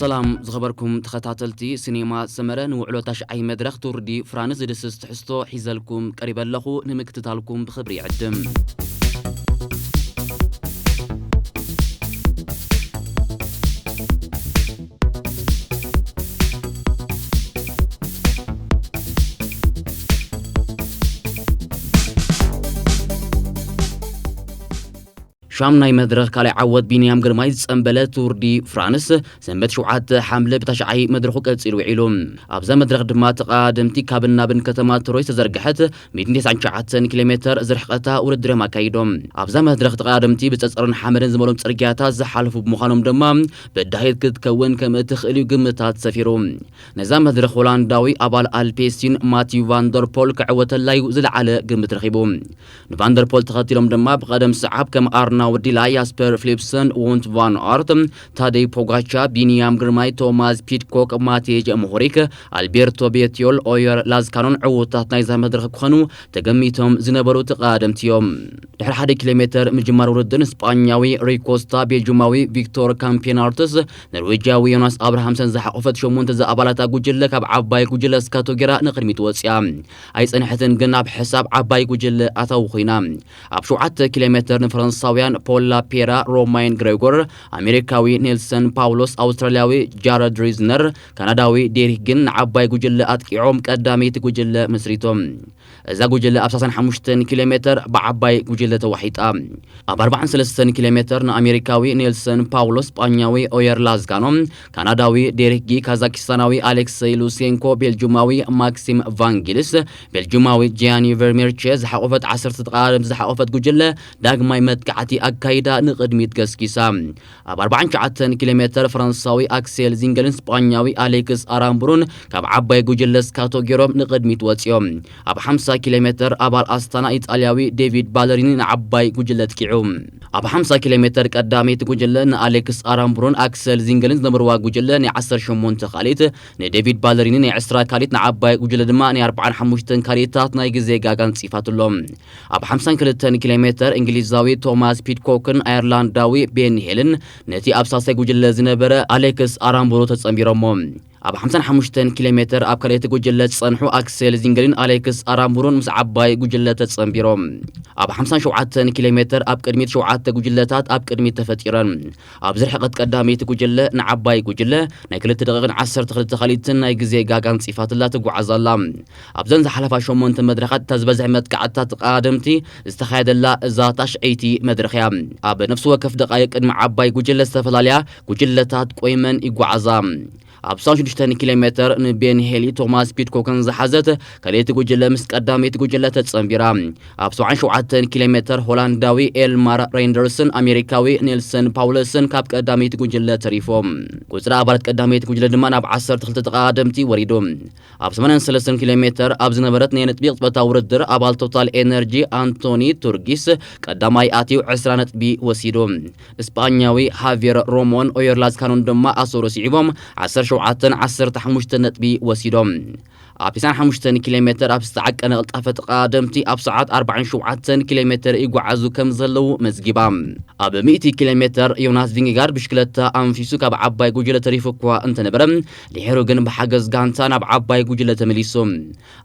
ሰላም ዝኸበርኩም ተኸታተልቲ ሲኔማ ሰመረ፣ ንውዕሎ ታሽዓይ መድረኽ ቱር ዲ ፍራንስ ዝድስስ ትሕዝቶ ሒዘልኩም ቀሪበ ኣለኹ። ንምክትታልኩም ብኽብሪ ይዕድም። ሻምናይ መድረኽ ካልኣይ ዓወት ቢንያም ግርማይ ዝጸንበለ ቱር ዲ ፍራንስ ሰንበት ሸውዓተ ሓምለ ብታሽዓይ መድረኹ ቀጺሉ ውዒሉ። ኣብዛ መድረኽ ድማ ተቐዳደምቲ ካብን ናብን ከተማ ትሮይ ዝተዘርግሐት ሚእትን ተስዓን ትሽዓተን ኪሎ ሜተር ዝርሕቐታ ውድድር እዮም ኣካይዶም። ኣብዛ መድረኽ ተቐዳደምቲ ብጸጸርን ሓመድን ዝመልኦም ጽርግያታት ዝሓልፉ ብምዃኖም ድማ በዳሂት ክትከውን ከም እትኽእል እዩ ግምታት ሰፊሩ። ነዛ መድረኽ ሆላንዳዊ ኣባል ኣልፔሲን ማቲው ቫንደርፖል ክዕወተላ እዩ ዝለዓለ ግምት ረኺቡ። ንቫንደርፖል ተኸቲሎም ድማ ብቐደም ሰዓብ ከም ኣርናውድ ዲላ፣ ያስፐር ፊሊፕሰን፣ ዎንት ቫን ኣርት፣ ታደይ ፖጋቻ፣ ቢንያም ግርማይ፣ ቶማስ ፒድኮክ፣ ማቴጅ ሞሆሪክ፣ ኣልቤርቶ ቤትዮል፣ ኦየር ላዝካኖን ዕዉታት ናይዛ መድረኽ ክኾኑ ተገሚቶም ዝነበሩ ተቐዳደምቲ እዮም። ድሕሪ ሓደ ኪሎ ሜተር ምጅማር ውድድር፣ ስጳኛዊ ሪኮስታ፣ ቤልጁማዊ ቪክቶር ካምፔናርትስ፣ ኖርዌጃዊ ዮናስ ኣብርሃምሰን ዝሓቆፈት ሸሞንተ ዝኣባላታ ጉጅለ ካብ ዓባይ ጉጅለ ስካቶ ጌራ ንቕድሚት ወፅያ ኣይፀንሐትን፣ ግን ኣብ ሕሳብ ዓባይ ጉጅለ ኣታዊ ኮይና። ኣብ ሸውዓተ ኪሎ ሜተር ንፈረንሳውያን ፖል ላፔራ፣ ሮማይን ግሬጎር፣ ኣሜሪካዊ ኔልሰን ፓውሎስ፣ ኣውስትራልያዊ ጃረድ ሪዝነር፣ ካናዳዊ ዴሪክ ግን ንዓባይ ጉጅለ ኣጥቂዖም ቀዳመይቲ ጉጅለ መስሪቶም። እዛ ጉጅለ ኣብ ሰላሳን ሓሙሽተን ኪሎ ሜተር ብዓባይ ጉጅለ ተዋሒጣ። ኣብ ኣርባዓን ሰለስተን ኪሎ ሜተር ንኣሜሪካዊ ኔልሰን ፓውሎስ፣ ስጳኛዊ ኦየር ላዝጋኖ፣ ካናዳዊ ዴሪክ ጊ፣ ካዛኪስታናዊ ኣሌክሰይ ሉሴንኮ፣ ቤልጁማዊ ማክሲም ቫንጊልስ፣ ቤልጁማዊ ጂያኒ ቨርሜርቼ ዝሓቆፈት ዓሰርተ ተቐዳደምቲ ዝሓቆፈት ጉጅለ ዳግማይ መጥቃዕቲ ኣካይዳ ንቕድሚት ገስጊሳ። ኣብ ኣርባዓን ትሽዓተን ኪሎ ሜተር ፈረንሳዊ ኣክሴል ዚንገልን ስጳኛዊ ኣሌክስ ኣራምቡሩን ካብ ዓባይ ጉጅለ ስካቶ ገይሮም ንቕድሚት ወፂኦም። ኣብ ሓምሳ ኪሎ ሜተር ኣባል ኣስታና ኢጣልያዊ ዴቪድ ባለሪኒ ንዓባይ ጉጅለ ኣጥቂዑ። ኣብ ሓምሳ ኪሎ ሜተር ቀዳመይቲ ጉጅለ ንኣሌክስ ኣራምቡሩን ኣክሰል ዚንገልን ዝነበርዋ ጉጅለ ናይ ዓሰርተ ሸሞንተ ካሊት፣ ንዴቪድ ባለሪኒ ናይ ዕስራ ካሊት፣ ንዓባይ ጉጅለ ድማ ናይ ኣርባዓን ሓሙሽተን ካሊታት ናይ ግዜ ጋጋ ኣንጺፋትሎም። ኣብ ሓምሳን ክልተን ኪሎ ሜተር እንግሊዛዊ ቶማስ ፒድኮክን ኣየርላንዳዊ ቤን ሄልን ነቲ ኣብ ሳልሳይ ጉጅለ ዝነበረ ኣሌክስ ኣራምቡሩ ተጸንቢሮሞ። ኣብ ሓምሳን ሓሙሽተን ኪሎ ሜተር ኣብ ካልኣይቲ ጉጅለ ዝጸንሑ ኣክሴል ዚንገልን ኣሌክስ ኣራምቡሩን ምስ ዓባይ ጉጅለ ተጸንቢሮም። ኣብ ሓምሳን ሸውዓተን ኪሎ ሜተር ኣብ ቅድሚት ሸውዓተ ጉጅለታት ኣብ ቅድሚት ተፈጢረን። ኣብዚ ርሕቀት ቀዳመይቲ ጉጅለ ንዓባይ ጉጅለ ናይ ክልተ ደቂቕን ዓሰርተ ክልተ ካሊትን ናይ ግዜ ጋጋ ኣንጺፋትላ ትጓዓዝ ኣላ። ኣብዘን ዝሓለፋ ሸሞንተ መድረኻት እታ ዝበዝሐ መጥቃዕትታት ተቐዳደምቲ ዝተኻየደላ እዛ ታሽዐይቲ መድረኽ እያ። ኣብ ነፍሲ ወከፍ ደቓይቕ ቅድሚ ዓባይ ጉጅለ ዝተፈላለያ ጉጅለታት ቆይመን ይጓዓዛ። ኣብ ሰብዓን ሽዱሽተን ኪሎ ሜተር ንቤን ሄሊ ቶማስ ፒድኮክን ዝሓዘት ካልኣይቲ ጉጅለ ምስ ቀዳመይቲ ጉጅለ ተጸንቢራ። ኣብ ሰብዓን ሸውዓተን ኪሎ ሜተር ሆላንዳዊ ኤልማር ሬንደርስን ኣሜሪካዊ ኔልሰን ፓውለስን ካብ ቀዳመይቲ ጉጅለ ተሪፎም። ቁጽሪ ኣባላት ቀዳመይቲ ጉጅለ ድማ ናብ ዓሰርተ ክልተ ተቐዳደምቲ ወሪዱ። ኣብ ሰማንያን ሰለስተን ኪሎ ሜተር ኣብ ዝነበረት ናይ ነጥቢ ቅጽበታዊ ውድድር ኣባል ቶታል ኤነርጂ ኣንቶኒ ቱርጊስ ቀዳማይ ኣትዩ ዕስራ ነጥቢ ወሲዱ። እስጳኛዊ ሃቪየር ሮሞን ኦየር ላዝካኖን ድማ ኣሰሩ ስዒቦም ዓሰርተ ሸውዓተን ዓሰርተ ሓሙሽተን ነጥቢ ወሲዶም። ኣብ ተስዓን ሓሙሽተን ኪሎ ሜተር ኣብ ዝተዓቀነ ቅልጣፈ ተቐዳደምቲ ኣብ ሰዓት ኣርባዓን ሸውዓተን ኪሎ ሜተር ይጓዓዙ ከም ዘለዉ መዝጊባ። ኣብ ሚእቲ ኪሎ ሜተር ዮናስ ቪንጌጋርድ ብሽክለታ ኣንፊሱ ካብ ዓባይ ጉጅለ ተሪፉ እኳ እንተነበረ፣ ድሒሩ ግን ብሓገዝ ጋንታ ናብ ዓባይ ጉጅለ ተመሊሱ።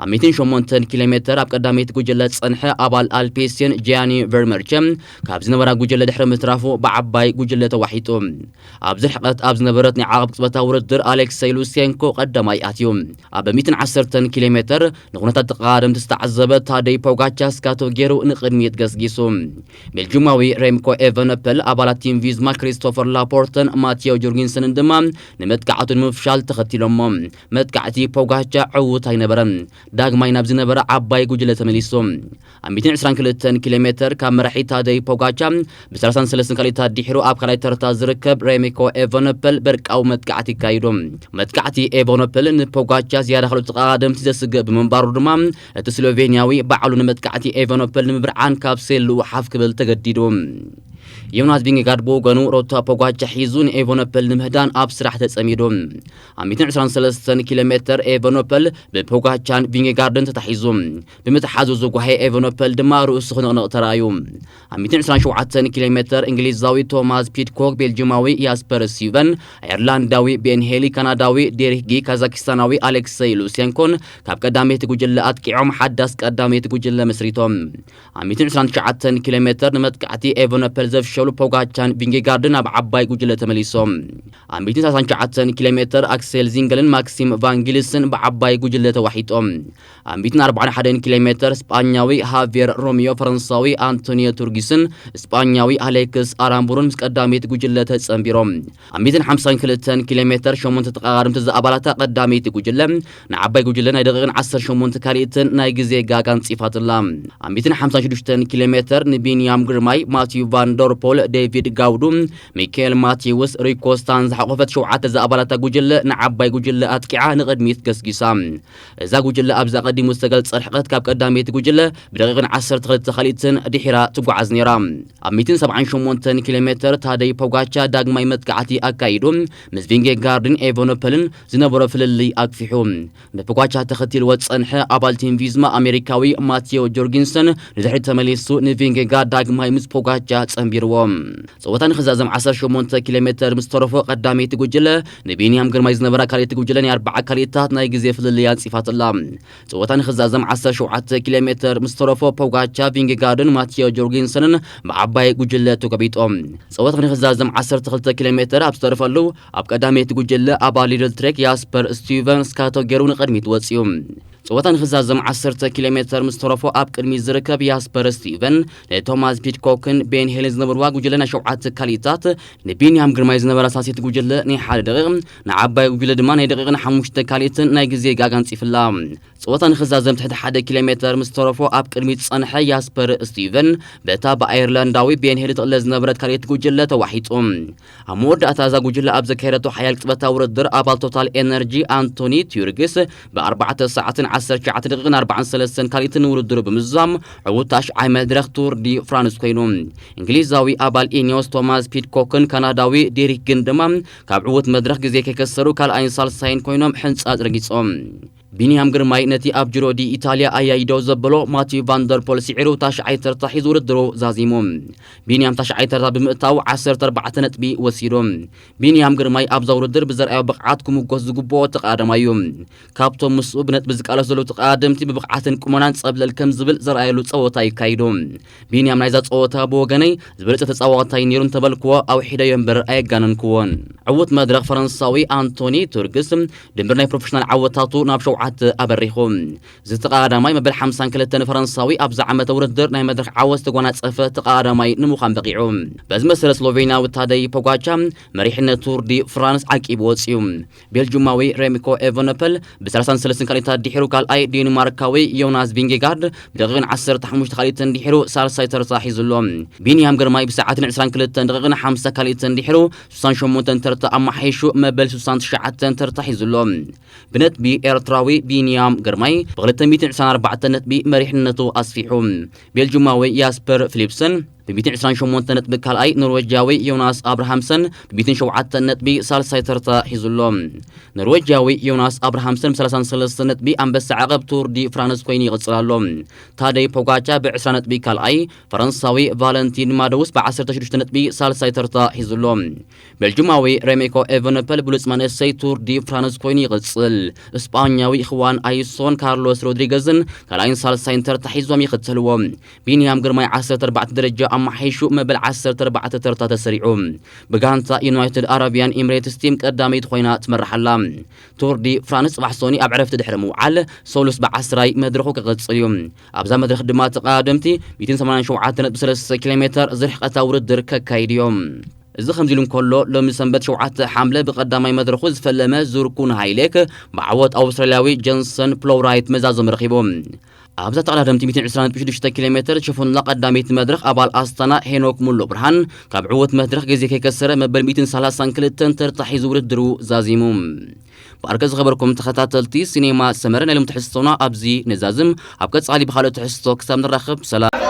ኣብ ሚእትን ሸሞንተን ኪሎ ሜተር ኣብ ቀዳመይቲ ጉጅለ ዝጸንሐ ኣባል ኣልፔሲን ጂያኒ ቨርመርቸ ካብ ዝነበራ ጉጅለ ድሕሪ ምትራፉ ብዓባይ ጉጅለ ተዋሒጡ። ኣብዚ ርሕቀት ኣብ ዝነበረት ናይ ዓቐብ ቅጽበታዊ ውድድር ኣሌክሰይ ሉሴንኮ ቀዳማይ ኣትዩ። ኣብ ሚእትን ዓሰርተን ኪሎ ሜተር ንኹነታት ተቐዳደምቲ ዝተዓዘበ ታደይ ፖጋቻ ስካቶ ገይሩ ንቕድሚት ገስጊሱ። ቤልጂማዊ ሬምኮ ኤቨነፐል ኣባላት ቲም ቪዝማ ክሪስቶፈር ላፖርተን ማቴዮ ጆርጊንሰንን ድማ ንመጥቃዕቱ ንምፍሻል ተኸቲሎሞ። መጥቃዕቲ ፖጋቻ ዕዉት ኣይነበረን። ዳግማይ ናብ ዝነበረ ዓባይ ጉጅለ ተመሊሱ። ኣብ ሚእትን ዕስራን ክልተን ኪሎ ሜተር ካብ መራሒ ታደይ ፖጋቻ ብ ሰላሳን ሰለስተን ካልኢታት ድሒሩ ኣብ ካልኣይ ተርታ ዝርከብ ሬሚኮ ኤቨነፐል በርቃዊ መጥቃዕቲ ይካይዱ። መጥቃዕቲ ኤቨነፐል ንፖጋቻ ዝያዳ ካልኦት ተቐዳደምቲ ዘስግእ ብምንባሩ ድማ እቲ ስሎቬንያዊ ባዕሉ ንመጥቃዕቲ ኤቨነፐል ንምብርዓን ካብ ሴሉ ሓፍ ክብል ተገዲዱ። ዮናስ ቪንጌጋርድ ብወገኑ ሮታ ፖጋቻ ሒዙ ንኤቨኖፐል ንምህዳን ኣብ ስራሕ ተጸሚዱ። ኣብ ሚእትን ዕስራን ሰለስተን ኪሎ ሜተር ኤቨኖፐል ብፖጋቻን ቪንጌጋርድን ተታሒዙ። ብምትሓዙ ዝጓሄ ኤቨኖፐል ድማ ርእሱ ክንቕንቕ ተራእዩ። ኣብ ሚእትን ዕስራን ሸውዓተን ኪሎ ሜተር እንግሊዛዊ ቶማስ ፒድኮክ፣ ቤልጅማዊ ያስፐር ስቲቨን፣ ኣየርላንዳዊ ቤን ሄሊ፣ ካናዳዊ ዴሪክ ጊ፣ ካዛኪስታናዊ ኣሌክሰይ ሉሴንኮን ካብ ቀዳመይቲ ጉጅለ ኣጥቂዖም ሓዳስ ቀዳመይቲ ጉጅለ መስሪቶም። ኣብ ሚእትን ዕስራን ትሽዓተን ኪሎ ሜተር ንመጥቃዕቲ ኤቨኖፐል ዘፍሸሉ ፖጋቻን ቪንጌጋርድን ኣብ ዓባይ ጉጅለ ተመሊሶም። ኣብ ሚእትን ሰላሳን ትሽዓተን ኪሎ ሜተር ኣክሴል ዚንገልን ማክሲም ቫንጊልስን ብዓባይ ጉጅለ ተዋሒጦም። ኣብ ሚእትን ኣርባዓን ሓደን ኪሎ ሜተር ስጳኛዊ ሃቬር ሮሚዮ፣ ፈረንሳዊ ኣንቶኒዮ ቱርጊስን ስጳኛዊ ኣሌክስ ኣራምቡሩን ምስ ቀዳመይቲ ጉጅለ ተጸንቢሮም። ኣብ ሚእትን ሓምሳን ክልተን ኪሎ ሜተር ሸሞንተ ተቐዳደምቲ ዝኣባላታ ቀዳመይቲ ጉጅለ ንዓባይ ጉጅለ ናይ ደቂቕን ዓሰርተ ሸሞንተ ካልኢትን ናይ ግዜ ጋጋ ኣንጺፋትላ። ኣብ ሚእትን ሓምሳን ሽዱሽተን ኪሎ ሜተር ንቢንያም ግርማይ፣ ማቲዩ ቫን ደር ፖል፣ ዴቪድ ጋውዱ፣ ሚካኤል ማቲውስ፣ ሪኮ ስታን ዝሓቆፈት ሸውዓተ ዝኣባላታ ጉጅለ ንዓባይ ጉጅለ ኣጥቂዓ ንቕድሚት ገስጊሳ። እዛ ጉጅለ ኣብዚ ኣቐዲሙ ዝተገልጸ ርሕቀት ካብ ቀዳመይቲ ጉጅለ ብደቂቕን ዓሰርተ ክልተ ካልኢትን ድሒራ ትጓዓዝ ነይራ። ኣብ ሚእትን ሰብዓን ሸሞንተን ኪሎ ሜተር ታደይ ፖጋቻ ዳግማይ መጥቃዕቲ ኣካይዱ ምስ ቪንጌጋርድን ኤቨኖፐልን ዝነበሮ ፍልልይ ኣግፊሑ። ንፖጋቻ ተኸቲልዎ ዝጸንሐ ኣባል ቲም ቪዝማ ኣሜሪካዊ ማቴዎ ጆርጊንሰን ንድሕሪት ተመሊሱ ንቪንጌጋርድ ዳግማይ ምስ ፖጋቻ ጸንቢርዎ። ጸወታ ንኽዛዘም ዓሰርተ ሸሞንተ ኪሎ ሜተር ምስ ተረፎ ቀዳመይቲ ጉጅለ ንቢንያም ግርማይ ዝነበራ ካልኣይቲ ጉጅለ ናይ ኣርባዓ ካልኢታት ናይ ግዜ ፍልልይ ኣንጺፋትላ። ጸወታ ንኽዛዘም ዓሰርተ ሸውዓተ ኪሎ ሜተር ምስ ተረፎ ፖጋቻ፣ ቪንጌጋርድን ማቴዎ ጆርጊንሰንን ብዓባይ ጉጅለ ተጎቢጦም። ጸወታ ንኽዛዘም ዓሰርተ ክልተ ኪሎ ሜተር ኣብ ዝተረፈሉ ኣብ ቀዳመይቲ ጉጅለ ኣባል ሊድል ትሬክ ያስፐር ስቲቨን ስካቶ ገይሩ ንቕድሚት ወጺኡ። ጸወታ ንኽዛዘም ዓሰርተ ኪሎ ሜተር ምስ ተረፎ ኣብ ቅድሚት ዝርከብ ያስፐር ስቲቨን ንቶማስ ፒድኮክን ቤን ሄልን ዝነበርዋ ጉጅለ ናይ ሸውዓተ ካልኢታት ንቢንያም ግርማይ ዝነበራ ሳልሰይቲ ጉጅለ ናይ ሓደ ደቂቕ፣ ንዓባይ ጉጅለ ድማ ናይ ደቂቕን ሓሙሽተ ካልኢትን ናይ ግዜ ጋጋ ኣንጺፍላ። ጸወታ ንኽዛዘም ትሕቲ ሓደ ኪሎ ሜተር ምስ ተረፎ ኣብ ቅድሚት ዝጸንሐ ያስፐር ስቲቨን በታ ብኣየርላንዳዊ ቤን ሄል ትቕለ ዝነበረት ካልኣይቲ ጉጅለ ተዋሒጡ። ኣብ መወዳእታ እዛ ጉጅለ ኣብ ዘካየደቶ ሓያል ቅጽበታዊ ውድድር ኣባል ቶታል ኤነርጂ ኣንቶኒ ቲዩርግስ ብኣርባዕተ ሰዓትን ዓሰርተ ትሽዓተ ደቂቕን ኣርባዓን ሰለስተን ካልኢትን ውድድሩ ብምዝዛም ዕዉት ታሽዓይ መድረኽ ቱር ዲ ፍራንስ ኮይኑ። እንግሊዛዊ ኣባል ኢኒዮስ ቶማስ ፒድኮክን ካናዳዊ ዴሪክ ግን ድማ ካብ ዕዉት መድረኽ ግዜ ከይከሰሩ ካልኣይን ሳልሳይን ኮይኖም ሕንጻጽ ረጊጾም። ቢንያም ግርማይ ነቲ ኣብ ጅሮ ዲ ኢታልያ ኣያይዶ ዘበሎ ማቲዩ ቫንደርፖል ስዒሩ ታሽዓይ ተርታ ሒዙ ውድድሩ ዛዚሙ። ቢንያም ታሽዓይ ተርታ ብምእታው ዓሰርተ ኣርባዕተ ነጥቢ ወሲዱ። ቢንያም ግርማይ ኣብዛ ውድድር ብዘርኣዮ ብቕዓት ክምጎስ ዝግብኦ ተቐዳዳማይ እዩ። ካብቶም ምስኡ ብነጥቢ ዝቃለሱ ዘለዉ ተቐዳደምቲ ብብቕዓትን ቁመናን ጸብለል ከም ዝብል ዘርኣየሉ ጸወታ ይካይዱ። ቢንያም ናይዛ ጸወታ ብወገነይ ዝበለጸ ተጻዋታይ ነይሩ እንተበልክዎ ኣውሒደዮ እምበር ኣየጋነንክዎን። ዕዉት መድረኽ ፈረንሳዊ ኣንቶኒ ቱርግስ ድምር ናይ ፕሮፌሽናል ዓወታቱ ናብ ሸውዓተ ኣበሪኹ። ዝተቐዳዳማይ መበል ሓምሳን ክልተን ፈረንሳዊ ኣብዚ ዓመተ ውድድር ናይ መድረኽ ዓወት ዝተጓናጸፈ ተቐዳዳማይ ንምዃን በቒዑ። በዚ መሰረት ስሎቬንያዊ ታደይ ፖጋቻ መሪሕነት ቱር ዲ ፍራንስ ዓቂቡ ወጺኡ። ቤልጁማዊ ሬምኮ ኤቨነፐል ብ ሰላሳን ሰለስተን ካልኢታት ድሒሩ ካልኣይ፣ ዴንማርካዊ ዮናስ ቪንጌጋርድ ብደቂቕን ዓሰርተ ሓሙሽተ ካልኢትን ድሒሩ ሳልሳይ ተርታ ሒዙ ኣሎ። ቢንያም ግርማይ ብሰዓትን ዕስራን ክልተን ደቂቕን ሓምሳ ካልኢትን ድሒሩ ስሳን ሸሞንተን ተርታ ኣማሓይሹ መበል ስሳን ትሽዓተን ተርታ ሒዙ ኣሎ። ብነጥቢ ኤርትራዊ ቢንያም ግርማይ ብ ክልተ ሚእትን ዕስራን ኣርባዕተን ነጥቢ መሪሕነቱ ኣስፊሑ። ቤልጁማዊ ያስፐር ፊሊፕሰን ብ ሚእትን ዕስራን ሸሞንተን ነጥቢ ካልኣይ፣ ኖርዌጃዊ ዮናስ ኣብርሃምሰን ብ ሚእትን ሸውዓተን ነጥቢ ሳልሳይ ተርታ ሒዙ ኣሎ። ኖርዌጃዊ ዮናስ ኣብርሃምሰን ብ ሰላሳን ሰለስተን ነጥቢ ኣንበሳ ዓቐብ ቱር ዲ ፍራንስ ኮይኑ ይቕጽል ኣሎ። ታደይ ፖጋቻ ብ ዕስራ ነጥቢ ካልኣይ፣ ፈረንሳዊ ቫለንቲን ማደውስ ብ ዓሰርተ ሽዱሽተ ነጥቢ ሳልሳይ ተርታ ሒዙ ኣሎ። ቤልጁማዊ ሬሜኮ ኤቨነፐል ብሉጽ መንእሰይ ቱር ዲ ፍራንስ ኮይኑ ይቕጽል። እስጳኛዊ ኽዋን ኣይሶን ካርሎስ ሮድሪገዝን ካልኣይን ሳልሳይን ተርታ ሒዞም ይኽተልዎ። ቢንያም ግርማይ ዓሰርተ ኣርባዕተ ደረጃ ኣማሓይሹ መበል ዓሰርተ ኣርባዕተ ተርታ ተሰሪዑ። ብጋንታ ዩናይትድ ኣረቢያን ኤምሬትስ ቲም ቀዳመይቲ ኮይና ትመርሓላ። ቱር ዲ ፍራንስ ጽባሕ ሶኒ ኣብ ዕረፍቲ ድሕሪ ምውዓል፣ ሰሉስ ብዓስራይ መድረኹ ክቕጽል እዩ። ኣብዛ መድረኽ ድማ ተቐዳደምቲ ሚእትን ሰማንያን ሸውዓተ ነጥቢ ሰለስተ ኪሎ ሜተር ዝርሕቀታ ውድድር ከካይዱ እዮም። እዚ ከምዚ ኢሉ እንከሎ፣ ሎሚ ሰንበት ሸውዓተ ሓምለ ብቐዳማይ መድረኹ ዝፈለመ ዙር ኩን ሃይሌክ ብዓወት ኣውስትራልያዊ ጀንሰን ፕሎውራይት መዛዘሚ ረኺቡ። ኣብዛ ተቐዳደምቲ ሚእትን ዕስራን ነጥቢ ሽዱሽተ ኪሎ ሜተር ዝሸፈኑላ ቀዳመይቲ መድረኽ ኣባል ኣስታና ሄኖክ ሙሉ ብርሃን ካብ ዕዉት መድረኽ ግዜ ከይከሰረ መበል ሚእትን ሰላሳን ክልተን ተርታ ሒዙ ውድድሩ ዛዚሙ። ብኣርከ ዝኸበርኩም ተኸታተልቲ ሲኔማ ሰመረ ናይ ሎም ትሕዝቶና ኣብዚ ነዛዝም። ኣብ ቀጻሊ ብኻልእ ትሕዝቶ ክሳብ ንራኸብ ሰላም።